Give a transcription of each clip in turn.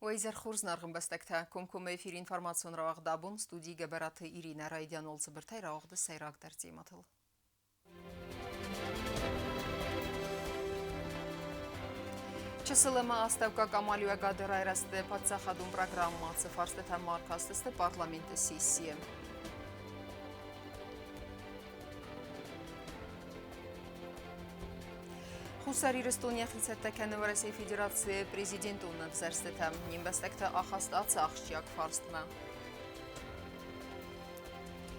Уӕ изӕр хорз, зынаргъ ӕмбӕстӕгтӕ! Комкоммӕ эфиры информацион рауагъд абон студийы Гӕбӕраты Иринӕ райдиан цыбыртӕй рауагъды сӕйрагдӕр темӕтыл. Чысыл ӕмӕ астӕуккаг амалиуӕгады райрӕзты паддзахадон программӕ цы фарстытӕ ма ӕркастысты парламенты сессийы. Хуссар Ирыстон йӕхи цӕттӕ кӕны Уӕрӕсейы Федерацийы президентон ӕвзӕрстытӕм. Не мбӕстӕгты ахаст ацы ахсджиаг фарстмӕ.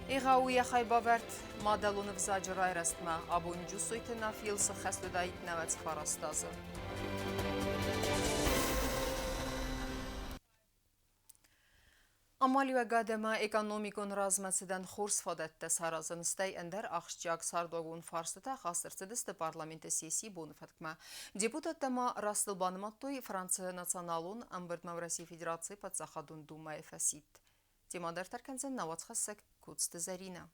Егъау йӕ хайбавӕрд мадӕлон ӕвзаджы райрӕзтмӕ. Абон Джусойты Нафийыл цы хӕс уыдаид 99 азы. Амалиуӕгад ӕмӕ экономикон размӕцыдӕн хорз фадӕттӕ саразын, стӕй ӕндӕр ахсджиаг цардуагон фарстытӕ хаст ӕрцыдысты парламенты сессийы боны фӕткмӕ. Депутаттӕ ма растыл банымадтой Францы националон ӕмбырдмӕ Уӕрӕсейы Федерацийы Паддзахадон Думӕйы фӕсидт. Темӕ дарддӕр кӕндзӕн нӕ уацхӕссӕг Коцты Зӕринӕ.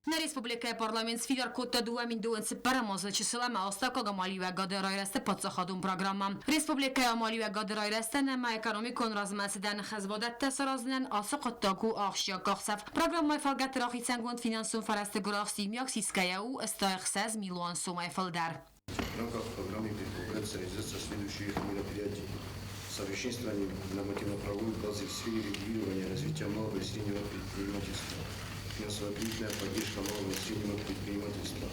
Нӕ республикӕйы парламент сфидар кодта 2024 азы чысыл ӕмӕ астӕуккаг амалиуӕгады райрӕзты паддзахадон программӕ. Республикӕйы амалиуӕгады райрӕзтӕн ӕмӕ экономикон размӕцыдӕн хӕзвадӕттӕ саразынӕн ацы хъуыддаг у ахсджиаг къахдзӕф. Программӕйы фӕлгӕты рахицӕнгонд финансон фӕрӕзты гуырахст иумиаг сисгӕйӕ у 66 милуан сомӕй фылдӕр. В рамках программы предполагается реализация следующих мероприятий. Совершенствование нормативно-правовой базы в сфере регулирования развития малого и среднего предпринимательства, финансово-кредитная поддержка малого и среднего предпринимательства,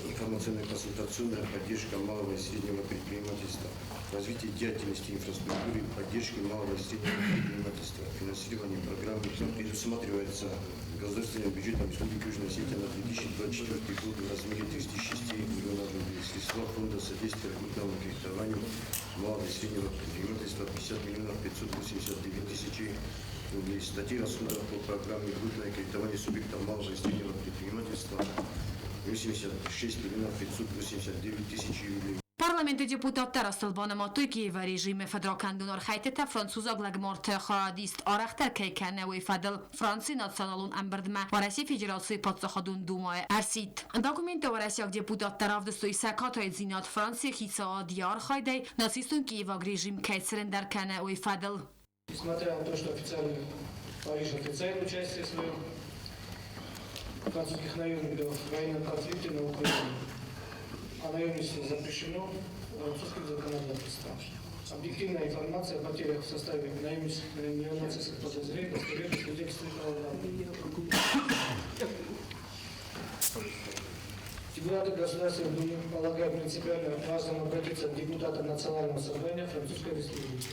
информационно-консультационная поддержка малого и среднего предпринимательства, развитие деятельности инфраструктуры поддержки малого и среднего предпринимательства, финансирование программы предусматривается государственным бюджетом Республики Южная Осетия на 2024 год в размере 36 миллионов рублей. Средства фонда содействия льготному кредитованию малого и среднего предпринимательства 50 миллионов 589 тысяч рублей. Статьи расходов по программе льготное кредитование субъектов малого и среднего предпринимательства 86 миллионов 589 тысяч рублей. Парламенты депутаттӕ растыл банымадтой Киевы режимы фыдракӕндон архӕйдтытӕ французаг лӕгмарты хайадист арӕхдӕр кӕй кӕны, уый фӕдыл Францийы националон ӕмбырдмӕ Уӕрӕсейы Федерацийы Паддзахадон Думӕйы ӕрсидт. Документы уӕрӕсейаг депутаттӕ равдыстой сӕ катайдзинад Францийы хицауад йӕ архайдӕй нацистон киеваг режим кӕй цырендӕр кӕны, уый фӕдыл. Несмотря на то, что официально Париж отрицает участие свое французских наемников в военном конфликте на Украине, а наемничество запрещено французским законодательством. Объективная информация о потерях в составе наемнических неонацистских подразделений достоверно свидетельствует о Депутаты Государственной Думы полагают принципиально важным обратиться к депутатам Национального собрания Французской Республики.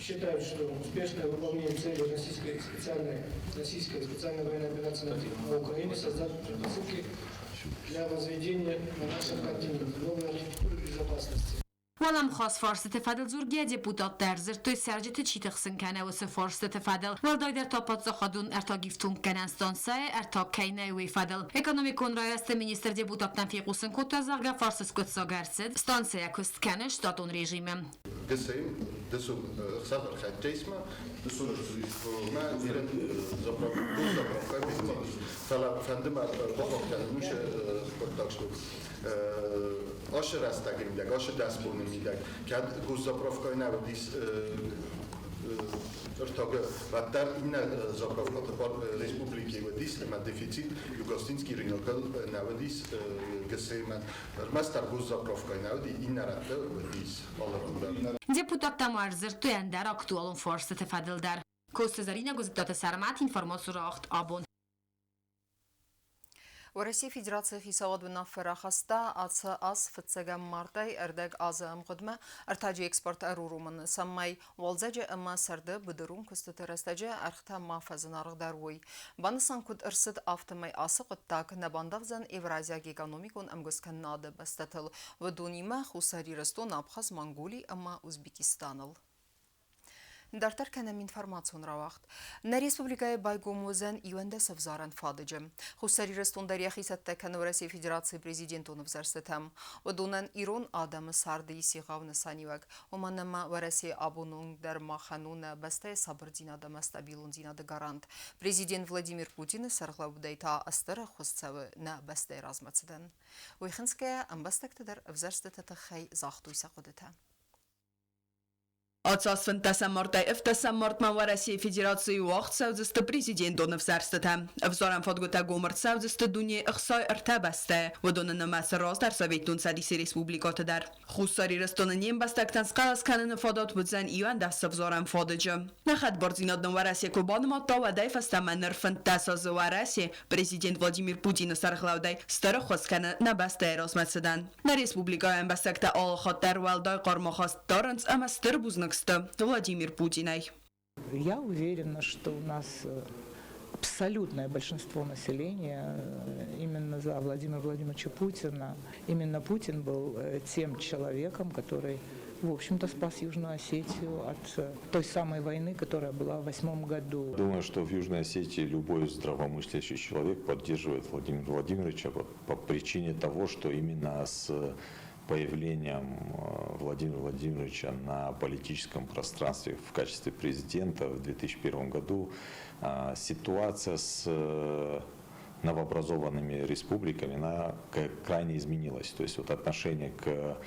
Считают, что успешное выполнение цели российской специальной военной операции на Украине создаст предпосылки для возведения на нашем континенте новой архитектуры безопасности. Уӕлӕмхас фарстыты фӕдыл дзургӕйӕ депутаттӕ ӕрдзырдтой цӕрджыты чи тыхсын кӕны, уыцы фарстыты фӕдыл. Уӕлдайдӕр та паддзахадон ӕртагифтонггӕнӕн станцӕйы ӕртаг кӕй нӕй, уый фӕдыл. Экономикон райрӕзты министр депутаттӕн фехъусын кодта, зӕгъгӕ, фарст скъуыддзаг ӕрцыд, станцӕйӕ куыст кӕны штатон режимы. ГСМ дысон ӕхсӕв ӕрхӕццӕ дысон мӕ заправка фӕлӕ фӕнды мӕ бахахх кӕнын уыцы хъуыддаг, что Ашы рӕстӕгы мидӕг, ашы 10 боны мидӕг, кӕд госзаправкӕйы нӕ уыдис ӕртагы, уӕддӕр иннӕ заправкӕты республикӕйы уыдис ӕмӕ дефицит Югостинский рынокыл нӕ уыдис ГСМ-ӕн. Ӕрмӕстдӕр госзаправкӕйы нӕ уыди, иннӕ рӕтты уыдис алы ран дӕр. Депутаттӕ ма ӕрдзырдтой ӕндӕр актуалон фарстыты фӕдыл дӕр. Коцты Зӕринӕ Гуызыдтаты Сӕрмӕт информацион рауагъд абон. Уӕрӕсейы Федерацийы хицауад уынаффӕ рахаста ацы аз фыццӕгӕм мартӕй ӕрдӕг азы ӕмгъуыдмӕ ӕртаджы экспорт ӕруромын, цӕмӕй уалдзӕджы ӕмӕ сӕрды быдырон куыстыты рӕстӕджы ӕргътӕ ма фӕзынаргъдӕр уой. Банысан куыд ӕрцыд, афтӕмӕй ацы хъуыддаг нӕ бандавдзӕн Евразиаг экономикон ӕмгуысткӕнынады бӕстӕтыл, уыдонимӕ Хуссар Ирыстон, Абхаз, Монголи ӕмӕ Узбекистаныл. Дарддӕр кӕнӕм информацион рауагъд. Нӕ республикӕйы байгом уыдзӕн 11 ӕвзарӕн фадыджы. Хуссар Ирыстон дӕр йӕхи цӕттӕ кӕны Уӕрӕсейы Федерацийы президентон ӕвзӕрстытӕм. Уыдонӕн ирон адӕмы царды ис егъау нысаниуӕг, уымӕн ӕмӕ Уӕрӕсейы абоны онг дӕр махӕн у нӕ бӕстӕйы сабырдзинад ӕмӕ стабилондзинады гарант. Президент Владимир Путины сӕргълӕудӕй та стыр ӕххуыс цӕуы нӕ бӕстӕйы размӕцыдӕн. Уый хынцгӕйӕ ӕмбӕстӕгты дӕр ӕвзӕрстыты тыххӕй загътой сӕ хъуыдытӕ. Ацы аз фынддӕсӕм мартӕй ӕвддӕсӕм мартмӕ Уӕрӕсейы Федерацийы уагъд цӕудзысты президентон ӕвзӕрстытӕ. Ӕвзарӕн фадгуытӕ гом ӕрцӕудзысты дунейы 63 бӕстӕйы, уыдоны нымӕцы раздӕр Советон Цӕдисы республикӕты дӕр. Хуссар Ирыстоны не мбӕстӕгтӕн схъӕлӕс кӕныны фадат уыдзӕн 11 ӕвзарӕн фадыджы. Нӕ хӕдбардзинад нын Уӕрӕсе куы банымадта, уӕдӕй фӕстӕмӕ ныр 15 азы Уӕрӕсе президент Владимир Путины сӕргълӕудӕй стыр ӕххуыс кӕны нӕ бӕстӕйы размӕцыдӕн. Нӕ республикӕйы ӕмбӕстӕгтӕ алы хатт дӕр уӕлдай хъармахаст дарынц ӕмӕ стыр бузныг сты Владимир Путинӕй. Я уверена, что у нас абсолютное большинство населения именно за Владимира Владимировича Путина. Именно Путин был тем человеком, который, в общем-то, спас Южную Осетию от той самой войны, которая была в восьмом году. Думаю, что в Южной Осетии любой здравомыслящий человек поддерживает Владимира Владимировича по причине того, что именно с появлением Владимира Владимировича на политическом пространстве в качестве президента в 2001 году ситуация с новообразованными республиками, она крайне изменилась. То есть вот отношение к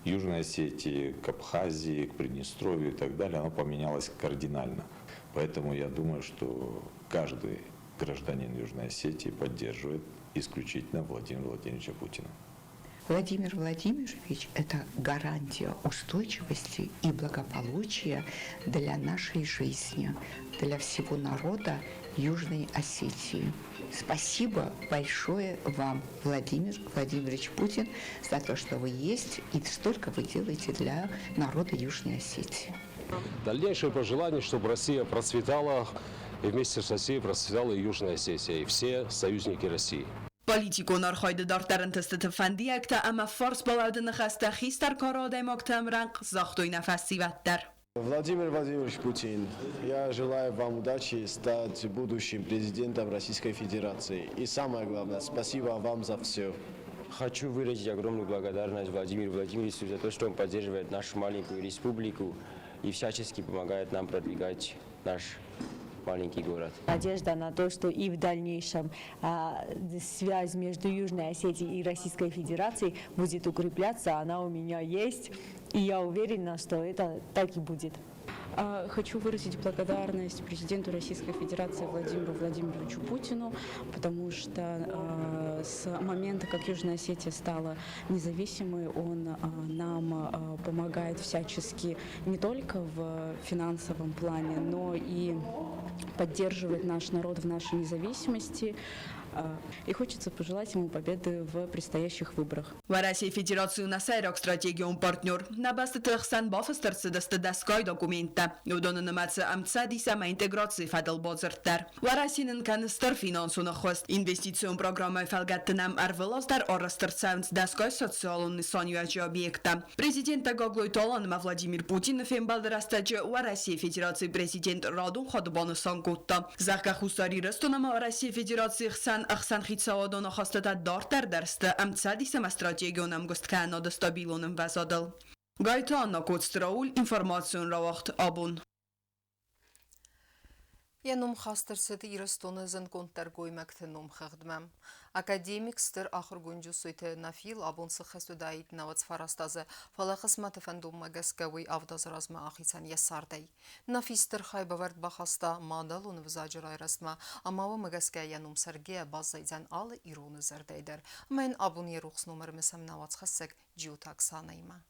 Южной Осетии, к Абхазии, к Приднестровью и так далее, оно поменялось кардинально. Поэтому я думаю, что каждый гражданин Южной Осетии поддерживает исключительно Владимира Владимировича Путина. Владимир Владимирович – это гарантия устойчивости и благополучия для нашей жизни, для всего народа Южной Осетии. Спасибо большое вам, Владимир Владимирович Путин, за то, что вы есть и столько вы делаете для народа Южной Осетии. Дальнейшее пожелание, чтобы Россия процветала, и вместе с Россией процветала и Южная Осетия, и все союзники России. Политикон архайды дарддӕр ӕнтыстыты фӕндиӕгтӕ ӕмӕ фарсбалӕуды ныхӕстӕ хистӕр кары адӕймӕгты ӕмрӕнхъ загътой нӕ фӕсивӕд дӕр. Владимир Владимирович Путин, я желаю вам удачи стать будущим президентом Российской Федерации. И самое главное, спасибо вам за все. Хочу выразить огромную благодарность Владимиру Владимировичу за то, что он поддерживает нашу маленькую республику и всячески помогает нам продвигать наш маленький город. Надежда на то, что и в дальнейшем связь между Южной Осетией и Российской Федерацией будет укрепляться, она у меня есть, и я уверена, что это так и будет. Хочу выразить благодарность президенту Российской Федерации Владимиру Владимировичу Путину, потому что с момента, как Южная Осетия стала независимой, он нам помогает всячески не только в финансовом плане, но и поддерживает наш народ в нашей независимости. И хочется пожелать ему победы в предстоящих выборах. Уӕрӕсейы Федераци у нӕ сӕйраг стратегион партнер. Нӕ бӕстӕты хсӕн бафыст ӕрцыдысты дӕсгай документтӕ. Уыдоны нымӕцы ӕмцӕдис ӕмӕ интеграцийы фӕдыл бадзырд дӕр. Уӕрӕсе нын кӕны стыр финансон ӕххуыс. Инвестицион программӕйы фӕлгӕтты нӕм ӕрвылаз дӕр арӕзт ӕрцӕуынц дӕсгай социалон нысаниуӕджы объекттӕ. Президенттӕ Гаглойты Алан ӕмӕ Владимир Путины фембӕлды рӕстӕджы Уӕрӕсейы Федерацийы президент радон хатт банысан кодта, зӕгъгӕ, Хуссар Ирыстон ӕмӕ Уӕрӕсейы Федерацийы хсӕн ӕхсӕнхицауадон ахастытӕ дарддӕр дӕр сты ӕмцӕдис ӕмӕ стратегион ӕмгуысткӕнынады стабилон ӕмвӕзадыл. Гайты Анна, Коцты Рауль, информацион рауагъд «Абон». Йӕ ном хаст ӕрцыд Ирыстоны зындгонддӕр гоймӕгты номхыгъдмӕ. Академик стыр ахуыргонд Джусойты Нафийыл абон сыххӕст уыдаид 99 азы, фӕлӕ хъысмӕты фӕндонмӕ гӕсгӕ уый 7 азы размӕ ахицӕн йӕ цардӕй. Нафи стыр хайбавӕрд бахаста мадӕлон ӕвзаджы райрӕзтмӕ, ӕмӕ уымӕ гӕсгӕ йӕ ном цӕргӕйӕ баззайдзӕн алы ироны зӕрдӕйы дӕр. Ӕмӕ йын абон йӕ рухс ном ӕрымысӕм нӕ уацхӕссӕг Джиоты Оксанӕимӕ.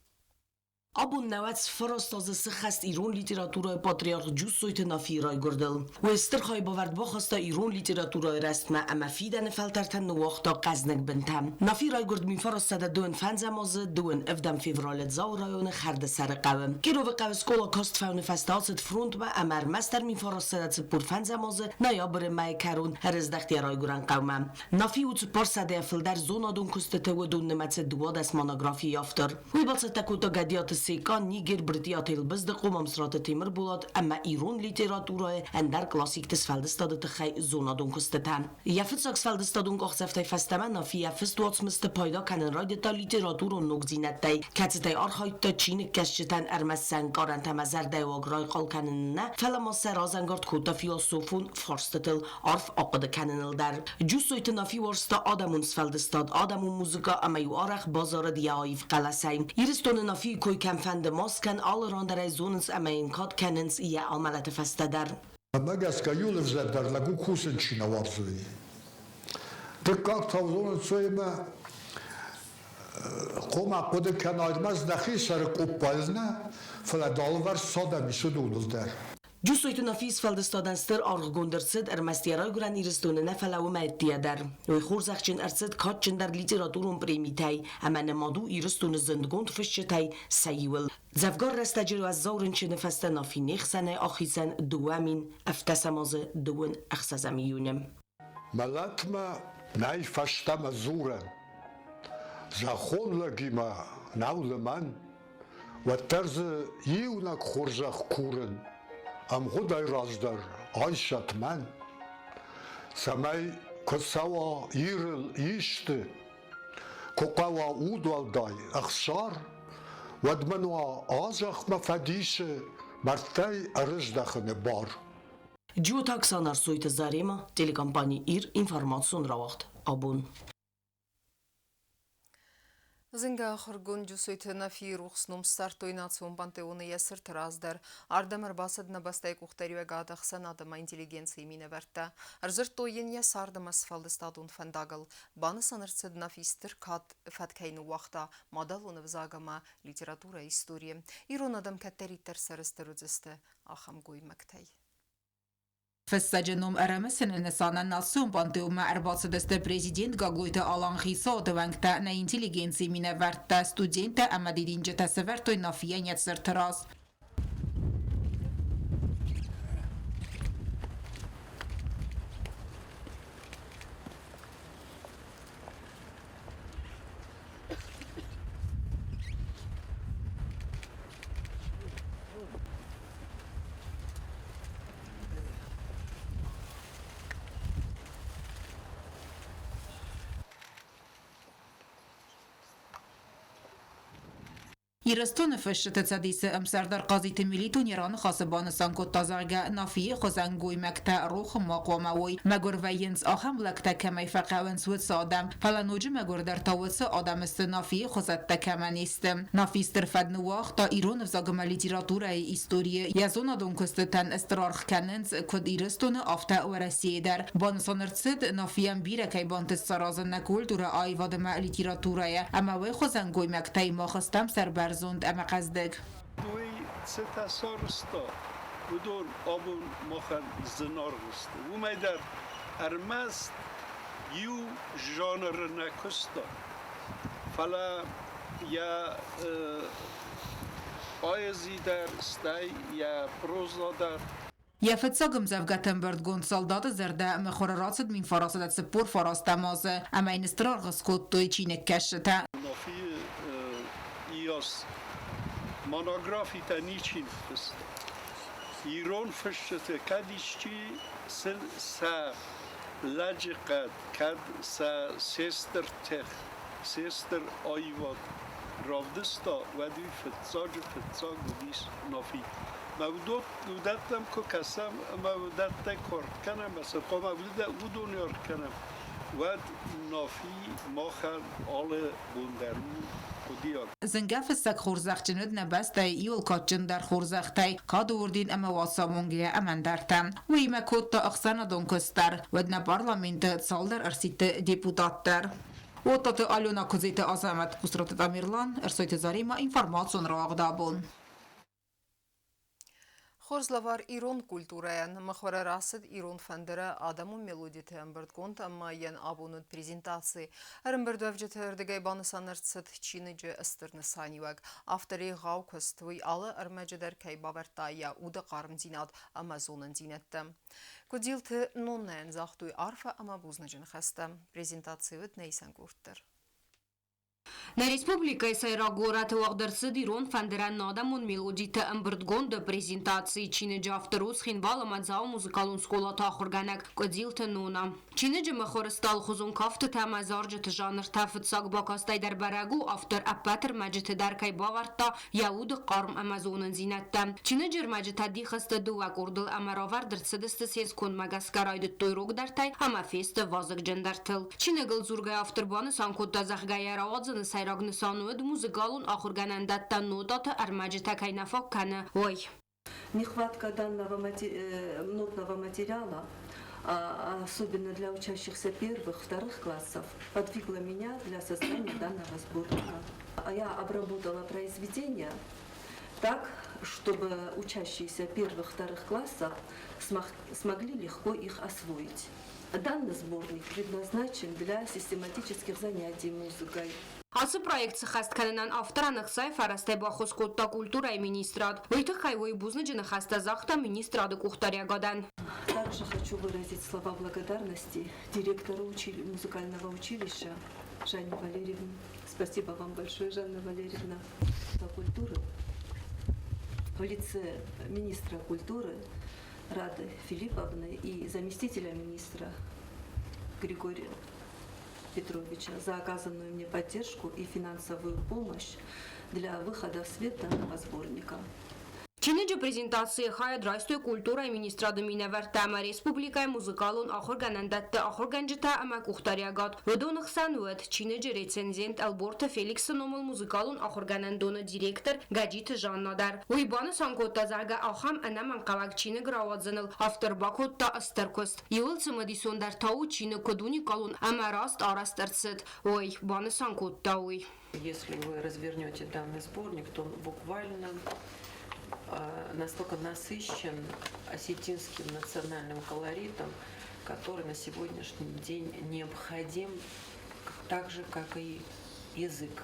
Абон 99 азы сыххӕст ирон литературӕйы патриарх Джуссойты Нафийы райгуырдыл. Уый стыр хайбавӕрд бахаста ирон литературӕйы рӕзтмӕ ӕмӕ фидӕны фӕлтӕртӕн ныууагъта хъӕзныг бынтӕ. Нафи райгуырд 1925 азы 27 февралы Дзауы районы Хӕрдысӕры хъӕуы. Кировы хъӕуы скъола каст фӕуыны фӕстӕ ацыд фронтмӕ ӕмӕ ӕрмӕстдӕр 1945 азы ноябры мӕйы кӕрон ӕрыздӕхт йӕ райгуырӕн хъӕумӕ. Нафи у 400-йӕ фылдӕр зонадон куыстыты, уыдон нымӕцы 12 монографийы автор. Уый бацӕттӕ кодта Гӕдиаты Секъа, Нигер, Брытъиаты Елбыздыхъо, Мамсыраты Темырболат ӕмӕ ирон литературӕйы ӕндӕр классикты сфӕлдыстады тыххӕй зонадон куыстытӕ. Йӕ фыццаг сфӕлдыстадон къахдзӕфтӕй фӕстӕмӕ Нафи йӕ фыст уацмысты пайда кӕнын райдыдта литературон ногдзинӕдтӕй, кӕцытӕй архайдта чиныгкӕсджытӕн ӕрмӕст сӕ ӕнкъарӕнтӕ ӕмӕ зӕрдӕйыуаг райхъал кӕныны нӕ, фӕлӕ ма сӕ разӕнгард кодта философон фарстытыл арф ахъуыды кӕныныл дӕр. Джусойты Нафи уарзта адӕмон сфӕлдыстад, адӕмон музыкӕ ӕмӕ-иу арӕх базарыд йӕ аив хъӕлӕсӕй. Ирыстоны Нафийы кой кӕм Кӕмфӕнды ма скӕн, алы ран дӕр ӕй зонынц ӕмӕ йын кад кӕнынц йӕ амӕлӕты фӕстӕ дӕр. Мӕнмӕ гӕсгӕ иу ӕвзӕрдӕр лӕг у кусын чи нӕ уарзы, уый. Дыккаг та уыдон ӕнцоймӕ хъуамӕ хъуыды кӕна ӕрмӕст нӕхи сӕры къоппайыл нӕ, фӕлӕ дӕ алыварс цы адӕм ис, уыдоныл дӕр. Джусойты Нафийы сфӕлдыстадӕн стыр аргъгонд ӕрцыд ӕрмӕст йӕ райгуырӕн Ирыстоны нӕ, фӕлӕ уымӕ ӕддейӕ дӕр. Уый хорзӕхджын ӕрцыд кадджындӕр литературон премитӕй ӕмӕ нымад у Ирыстоны зындгонд фысджытӕй сӕ иуыл. Дзӕвгар рӕстӕджы уӕззау рынчыны фӕстӕ Нафи не хсӕнӕй ахицӕн 2017 азы 26 июны. Мӕлӕтмӕ нӕй фӕстӕмӕ дзурӕн, зӕххон лӕгимӕ нӕу лымӕн, уӕддӕр дзы иунӕг хорзӕх курын, ӕмгъуыдӕй раздӕр айсӕт мӕн, цӕмӕй куы цӕуа Ирыл исты, куы хъӕуа удуӕлдай ӕхсар, уӕд мын уа а зӕхмӕ фӕдисы мӕрдтӕй ӕрыздӕхыны бар. Джиоты Оксана Арсойты Зарема, телекомпани «Ир», информацион рауагъд «Абон». Зынгӕ ахуыргонд Джусойты Нафийы рухс ном ссардтой национ пантеоны йӕ цырты раз дӕр. Ардӕм ӕрбацыд нӕ бӕстӕйы къухдариуӕгад ӕхсӕнад ӕмӕ интеллигенцийы минӕвӕрттӕ. Ӕрдзырдтой йын йӕ цард ӕмӕ сфӕлдыстадон фӕндагыл. Банысан ӕрцыд Нафи стыр кад фӕд кӕй ныууагъта мадӕлон ӕвзаг ӕмӕ литературӕйы историйы. Ирон адӕм кӕддӕриддӕр сӕрыстыр уыдзысты ахӕм гоймӕгтӕй. Фыссӕджы ном ӕрӕмысыны нысанӕн национ пантеонмӕ ӕрбацыдысты президент Гаглойты Алан, хицауады уӕнгтӕ, нӕ интеллигенцийы минӕвӕрттӕ, студенттӕ ӕмӕ дидинджытӕ сӕвӕрдтой Нафийӕн йӕ цырты раз. Ирыстоны фысджыты цӕдисы ӕмсӕрдар Хъазиты Мелитон йӕ раныхасы банысан кодта, зӕгъгӕ, Нафийы хуызӕн гоймӕгтӕ рохы ма хъуамӕ уой. Мӕгуыр вӕййынц ахӕм лӕгтӕ, кӕмӕй фӕхъӕуынц, уыцы адӕм. Фӕлӕ ноджы мӕгуырдӕр та уыцы адӕм сты, Нафийы хуызӕттӕ кӕмӕ не сты. Нафи стыр фӕд ныууагъта ирон ӕвзаг ӕмӕ литературӕйы историйы. Йӕ зонадон куыстытӕн стыр аргъ кӕнынц куыд Ирыстоны, афтӕ Уӕрӕсейы дӕр. Банысан ӕрцыд, Нафийӕн бирӕ кӕй бантыст саразын нӕ культурӕ, аивад ӕмӕ литературӕйы, ӕмӕ уый хуызӕн гоймӕгтӕй мах стӕм сӕрбӕрзонд ӕмӕ хъӕздыг. Уый цытӕ сарӕзта, уыдон абон махӕн зынаргъ сты. Уымӕй дӕр ӕрмӕст иу жанры нӕ куыста, фӕлӕ йӕ поэзи дӕр, стӕй йӕ проза дӕр. Йӕ фыццаг ӕмдзӕвгӕты ӕмбырдгонд «Салдаты зӕрдӕ» мыхуыры рацыд 1949 азы ӕмӕ йын стыр аргъ скодтой чиныгкӕсджытӕ. Нафийы иас монографитӕ ничи ныффыста. Ирон фысджыты кӕд исчи сын сӕ лӕджыхъӕд, кӕд сӕ се стыр тых, се стыр аивад равдыста, уӕд уый фыццаджы-фыццаг уыдис Нафи. Мӕ уыдӕттӕм куы кӕсӕм ӕмӕ уыдӕттӕй куы аргъ кӕнӕм, ӕмӕ хъуамӕ уыдоны аргъ кӕнӕм, уӕд Нафи махӕн алы бон дӕр у хъуыдыйаг. Зынгӕ фыссӕг хорзӕхджын уыд нӕ бӕстӕйы иуыл кадджындӕр хорзӕхтӕй, кады орден ӕмӕ уацамонгӕйӕ ӕмӕ ӕндӕртӕ. Уыимӕ кодта ӕхсӕнадон куыст дӕр, уӕд нӕ парламенты цалдӕр ӕрсидты депутат дӕр. Оттаты Алена, Куыдзиты Азӕмӕт, Къусраты Тамерлан, Ӕрсойты Заремӕ, информацион рауагъд абон. Хорз лӕвар ирон культурӕйӕн. Мыхуыры рацыд ирон фӕндыры адӕмон мелодиты ӕмбырдгонд ӕмӕ йын абон уыд презентаци. Ӕрӕмбырдуӕвджыты ӕрдыгӕй банысан ӕрцыд чиныджы стыр нысаниуӕг. Автор егъау куыст, уый алы ӕрмӕджы дӕр кӕй бавӕрдта йӕ уды хъармдзинад ӕмӕ зонындзинӕдтӕ. Куыдзилты Ноннӕйӕн загътой арфӕ ӕмӕ бузныджы ныхӕстӕ. Презентаци уыд нӕ исӕн къорд дӕр. Нӕ республикӕйы сӕйраг горӕты уагъд ӕрцыд ирон фӕндырӕн адӕмон мелодиты ӕмбырдгонды презентаци. Чиныджы автор у Цхинвал ӕмӕ Дзауы музыкалон скъолаты ахуыргӕнӕг Къуыдзилты Нона. Чиныджы мыхуыры алыхуызон кӕфтытӕ ӕмӕ зарджыты жанртӕ фыццаг бакастӕй дӕр бӕрӕг у, автор ӕппӕт ӕрмӕджыты дӕр кӕй бавӕрдта йӕ уды хъарм ӕмӕ зонындзинӕдтӕ. Чиныджы ӕрмӕджытӕ дих сты дыууӕ къордыл ӕмӕ равӕрд ӕрцыдысты се скондмӕ гӕсгӕ райдыдтой рогдӕртӕй ӕмӕ фесты вазыгджындӕртыл. Чиныгыл дзургӕ автор банысан кодта, зӕгъгӕ, йӕ рауадзыны сӕйраг Сӕйраг нысан уыд, музыкалон ахуыргӕнӕндӕттӕн нотаты ӕрмӕджытӕ кӕй нӕ фаг кӕны, уый. Нехватка данного нотного материала, особенно для учащихся первых, вторых классов, подвигла меня для создания данного сборника. Я обработала произведение так, чтобы учащиеся первых, вторых классов смогли легко их освоить. Данный сборник предназначен для систематических занятий музыкой. Ацы проект сыххӕст кӕнынӕн авторӕн ӕхцайы фӕрӕзтӕй баххуыс кодта культурӕйы министрад. Уый тыххӕй уый бузныджы ныхӕстӕ загъта министрады къухдариӕгадӕн. Также хочу выразить слова благодарности директору музыкального училища Жанне Валерьевне. Спасибо вам большое, Жанна Валерьевна, за культуру. В лице министра культуры Рады Филипповны и заместителя министра Григория Петровича за оказанную мне поддержку и финансовую помощь для выхода в свет данного сборника. Чиныджы презентацийы хайад райстой культурӕйы министрады минӕвӕрттӕ ӕмӕ республикӕйы музыкалон ахуыргӕнӕндӕтты ахуыргӕнджытӕ ӕмӕ къухдариӕгад. Уыдоны хсӕн уыд чиныджы рецензент Ӕлборты Феликсы номыл музыкалон ахуыргӕнӕндоны директор Гӕджиты Жанна дӕр. Уый банысан кодта, зӕгъгӕ, ахӕм ӕнӕмӕнгхъӕуӕг чиныг рауадзыныл автор бакодта стыр куыст. Иуыл цымыдисондӕр та у, чиныг куыд уникалон ӕмӕ раст арӕзт ӕрцыд, уый, банысан кодта уый. Если вы развернете данный сборник, то он буквально настолько насыщен осетинским национальным колоритом, который на сегодняшний день необходим так же, как и язык.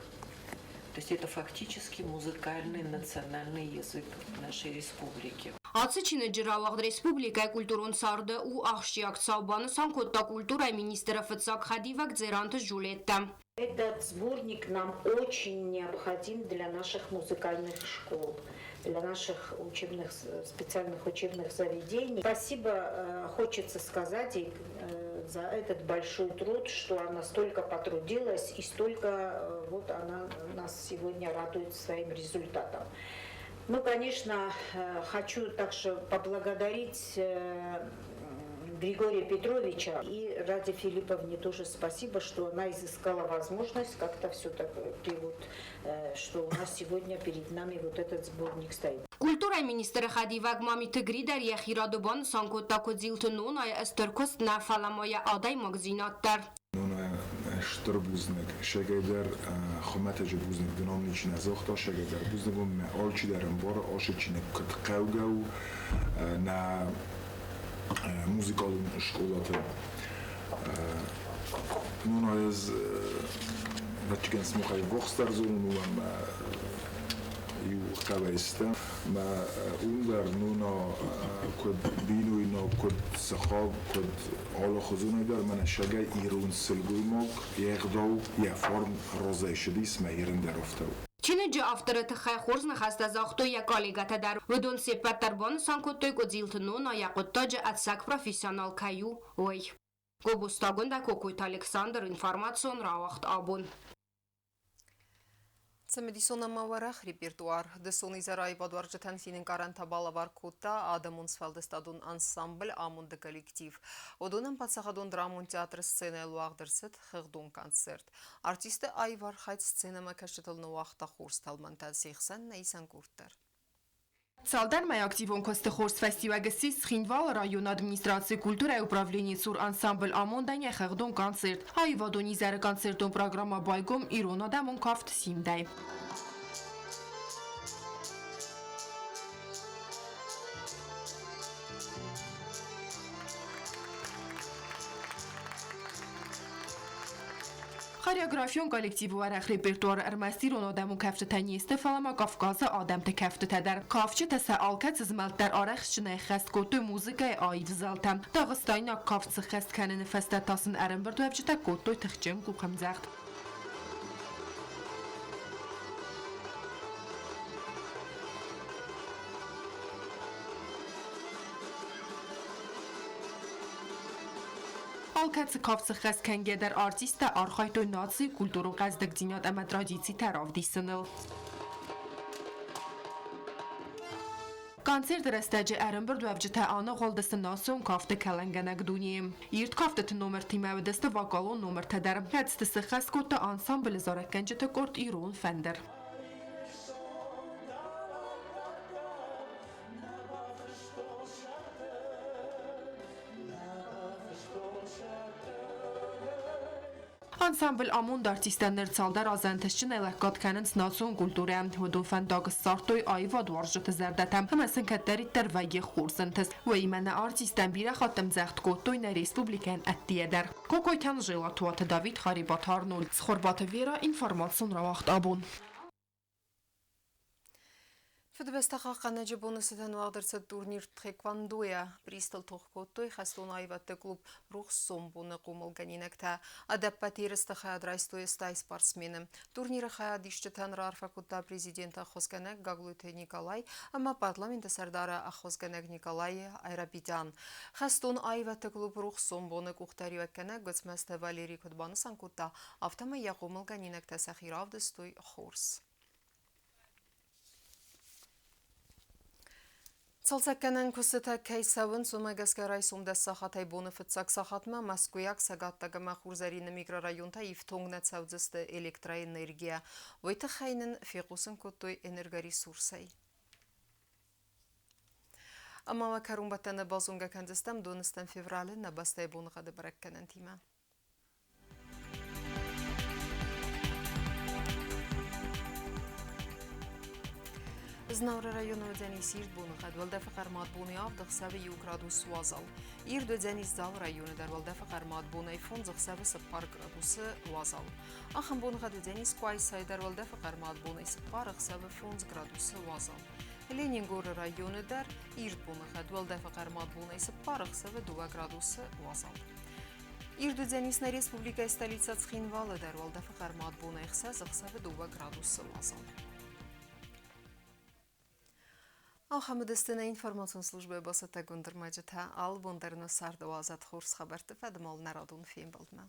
То есть это фактически музыкальный национальный язык нашей республики. Ацы чиныджы рауагъд республикӕйы культурон царды у ахсджиаг цау, банысан кодта культурӕйы министры фыццаг хӕдивӕг Дзеранты Джульеттӕ. Этот сборник нам очень необходим для наших музыкальных школ, для наших учебных, специальных учебных заведений. Спасибо хочется сказать ей за этот большой труд, что она столько потрудилась и столько вот она нас сегодня радует своим результатом. Ну, конечно, хочу также поблагодарить Григория Петровича и Раде Филипповне тоже спасибо, что она изыскала возможность как-то все таки вот, что у нас сегодня перед нами вот этот сборник стоит. Культурӕйы министры хӕдивӕг Мамиты Гри дӕр йӕхи рады банысан кодта Куыдзилты Нонайы стыр куыст нӕ, фӕлӕ ма йӕ адӕймагдзинад дӕр. Нона стыр бузныг, сегайдӕр хуымӕтӕджы бузныг дын ничи нӕ загъта, сегайдӕр бузныг у, мӕ алчидӕр ӕмбары, ацы чиныг куыд хъӕугӕ у нӕ музыкалон скъолаты. Нона ӕз ӕвӕццӕгӕн сымахӕй ӕввахсдӕр зонын у ӕмӕ иу хъӕуӕй стӕм. Мӕ уым дӕр Нона куыд бинойнаг, куыд сыхаг, куыд алыхуызонӕй дӕр мӕнӕ сагӕй ирон сылгоймаг йе гъдау, йӕ фарн разӕй ссыдис, мӕ ирын дӕр афтӕ у. Чиныджы авторы тыххӕй хорз ныхӕстӕ загътой йӕ коллегӕтӕ дӕр. Уыдон се ппӕт дӕр банысан кодтой, Къудзилты Нона йӕ хъуыддаджы ӕцӕг профессионал кӕй у, уый. Гобозты Агуындӕ, Кокойты Александр, информацион рауагъд «Абон». Цымыдисон ӕмӕ уӕрӕх репертуар. Дысон изӕры аивадуарзджытӕн цинӕнкъарӕнтӕ балӕвар кодта адӕмон сфӕлдыстадон ансамбль «Амонды» коллектив. Уыдонӕн паддзахадон драмон театры сценӕйыл уагъд ӕрцыд хыгъдон концерт. Артисты аив архайд сценӕмӕкӕсджытыл ныууагъта хорз тӕлмӕнтӕ, се хсӕн нӕ исӕн къорд дӕр. Цалдӕр мӕй активон куысты хорз фӕстиуӕг ссис Цхинвалы районы администрацийы культурӕйы управленийы цур ансамбль «Амонд-ӕн» йӕ хыгъдон концерт. Аивадон изӕры концертон программӕ байгом ирон адӕмон кафт «Симдӕй». Хореографион коллективы уӕрӕх репертуары ӕрмӕст ирон адӕмон кӕфтытӕ не сты, фӕлӕ ма Кавказы адӕмты кӕфтытӕ дӕр. Кафджытӕ сӕ алкӕцы змӕлд дӕр арӕхстджынӕй ӕххӕст кодтой музыкӕйы аив зӕлтӕ. Дагъыстайнаг кафт сыххӕст кӕныны фӕстӕ та сын ӕрӕмбырдуӕвджытӕ кодтой тыхджын къухӕмдзӕгъд. Алкӕцы кафт сыххӕст кӕнгӕ дӕр артисттӕ архайдтой нацийы культурон хъӕздыгдзинад ӕмӕ традицитӕ равдисыныл. Концерты рӕстӕджы ӕрӕмбырдуӕвджытӕ аныгъуылдысты национ кафты кӕлӕнгӕнӕг дунейы. Ирд кафтыты номыртимӕ уыдысты вокалон номыртӕ дӕр, кӕцыты сыххӕст кодта ансамблы зарӕггӕнджыты къорд «Ирон фӕндыр». Ансамбль «Амонд» артисттӕ ныр цалдӕр азы ӕнтыстджынӕй лӕггад кӕнынц национ культурӕйӕн. Уыдон фӕндаг ссардтой аивадуарзджыты зӕрдӕтӕм ӕмӕ сын кӕддӕриддӕр вӕййы хорз ӕнтыст. Уыимӕ нӕ артисттӕн бирӕ хатт ӕмдзӕгъд кодтой нӕ республикӕйӕн ӕддейӕ дӕр. Кокойты Анжела, Туаты Давид, Харебаты Арнольд, Цхуырбаты Вера, информацион рауагъд «Абон». Фыдыбӕстӕ хъахъхъӕнӕджы боны цытӕн уагъд ӕрцыд турнир тхэквондойӕ. Призтыл тох кодтой хӕстон аивӕдты клуб «Рухс сомбоны» хъомылгӕнинӕгтӕ. Ӕдӕппӕт ерысты хайад райстой 80 спортсмены. Турниры хайадисджытӕн раарфӕ кодта президенты ӕххуысгӕнӕг Гаглойты Николай ӕмӕ парламенты сӕрдары ӕххуысгӕнӕг Николай Айрапетян. Хӕстон аивӕдты клуб «Рухс сомбоны» къухдариуӕггӕнӕг Гуыцмӕзты Валерий куыд банысан кодта, афтӕмӕй йӕ хъомылгӕнинӕгтӕ сӕхи равдыстой хорз. Цалцӕггӕнӕн куыстытӕ кӕй цӕуынц, уымӕ гӕсгӕ райсом 10 сахатӕй боны фыццаг сахатмӕ Мӕскуыйаг Цӕгаттаг ӕмӕ Хурзӕрины микрорайонтӕ ифтонг нӕ цӕудзысты электроэнергийӕ. Уый тыххӕй нын фехъусын кодтой энергоресурсӕй. Ӕмӕ уӕ кӕронбӕттӕны базонгӕ кӕндзыстӕм доныстӕм февралы нӕ бӕстӕйы боныгъӕды бӕрӕггӕнӕнтимӕ. Знауыры районы уыдзӕнис ирд боныхъӕд, уӕлдӕфы хъӕрмад боны 7, ӕхсӕвы 1 градус уазал. Ирд уыдзӕнис Дзауы районы дӕр, уӕлдӕфы хъӕрмад бонӕй 5, ӕхсӕвы 4 градусы уазал. Ахӕм боныгъӕд уыдзӕнис Къуайсайы дӕр, уӕлдӕфы хъӕрмад бонӕй 4, ӕхсӕвы 5 градусы уазал. Ленингоры районы дӕр ирд боныхъӕд, уӕлдӕфы хъӕрмад бонӕй 4, ӕхсӕвы 2 градусы уазал. Ирд уыдзӕнис нӕ республикӕйы столицӕ Цхинвалы дӕр, уӕлдӕфы хъӕрмад бонӕй 6, ӕхсӕвы 2 градусы уазал. Ахӕм уыдысты нӕ информацион службӕйы бацӕттӕгонд ӕрмӕджытӕ. Алы бон дӕр нӕ царды уадзӕд хорз хабӕртты фӕдыл нӕ радон фембӕлдмӕ.